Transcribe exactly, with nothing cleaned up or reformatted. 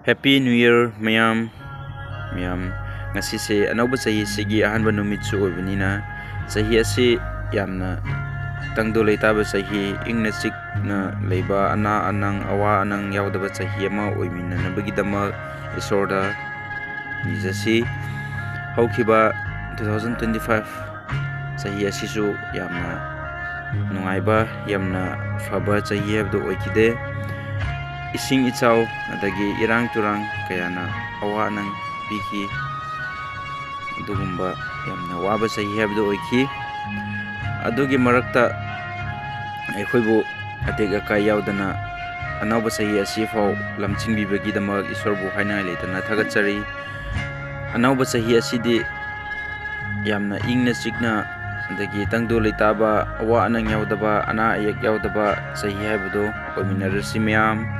Happy New Year ꯃꯌꯥꯝ꯫ ꯃꯌꯥꯝ, ꯉꯁꯤꯁꯦ ꯑꯅꯧꯕ ꯆꯍꯤꯁꯤꯒꯤ ꯑꯍꯥꯟꯕ ꯅꯨꯃꯤꯠꯁꯨ ꯑꯣꯏꯕꯅꯤꯅ, ꯆꯍꯤ ꯑꯁꯤ ꯌꯥꯝꯅ ꯇꯪꯗꯨ ꯂꯩꯇꯥꯕ ꯆꯍꯤ, ꯏꯪꯅ ꯆꯤꯛꯅ ꯂꯩꯕ, ꯑꯅꯥ ꯑꯅꯪ, ꯑꯋꯥ ꯑꯅꯪ ꯌꯥꯎꯗꯕ ꯆꯍꯤ ꯑꯃ ꯑꯣꯏꯃꯤꯟꯅꯅꯕꯒꯤꯗꯃꯛ ꯏꯁꯣꯔꯗ ꯅꯤꯖꯁꯤ꯫ ꯍꯧꯈꯤꯕ two thousand twenty five ꯆꯍꯤ ꯑꯁꯤꯁꯨ ꯌꯥꯝꯅ ꯅꯨꯡꯉꯥꯏꯕ, ꯌꯥꯝꯅ ꯐꯕ ꯆꯍꯤ ꯍꯥꯏꯕꯗꯨ ꯑꯣꯏꯈꯤꯗꯦ꯫ ꯏꯁꯤꯡ ꯏꯆꯥꯎ, ꯑꯗꯒꯤ ꯏꯔꯥꯡ ꯇꯨꯔꯥꯡ ꯀꯌꯥꯅ ꯑꯋꯥ ꯑꯅꯪ ꯄꯤꯈꯤ꯫ ꯑꯗꯨꯒꯨꯝꯕ ꯌꯥꯝꯅ ꯋꯥꯕ ꯆꯍꯤ ꯍꯥꯏꯕꯗꯨ ꯑꯣꯏꯈꯤ꯫ ꯑꯗꯨꯒꯤ ꯃꯔꯛꯇ ꯑꯩꯈꯣꯏꯕꯨ ꯑꯇꯦꯛ ꯑꯀꯥꯏ ꯌꯥꯎꯗꯅ ꯑꯅꯧꯕ ꯆꯍꯤ ꯑꯁꯤꯐꯥꯎ ꯂꯝꯖꯤꯡꯕꯤꯕꯒꯤꯗꯃꯛ ꯏꯁꯣꯔꯕꯨ ꯍꯥꯏꯅꯤꯡꯉꯥꯏ ꯂꯩꯇꯅ ꯊꯥꯒꯠꯆꯔꯤ꯫ ꯑꯅꯧꯕ ꯆꯍꯤ ꯑꯁꯤꯗꯤ ꯌꯥꯝꯅ ꯏꯪꯅ ꯆꯤꯛꯅ, ꯑꯗꯒꯤ ꯇꯪꯗꯨ ꯂꯩꯇꯥꯕ, ꯑꯋꯥ ꯑꯅꯪ ꯌꯥꯎꯗꯕ, ꯑꯅꯥ ꯑꯌꯦꯛ ꯌꯥꯎꯗꯕ ꯆꯍꯤ ꯍꯥꯏꯕꯗꯨ ꯑꯣꯏꯃꯤꯟꯅꯔꯁꯤ ꯃꯌꯥꯝ꯫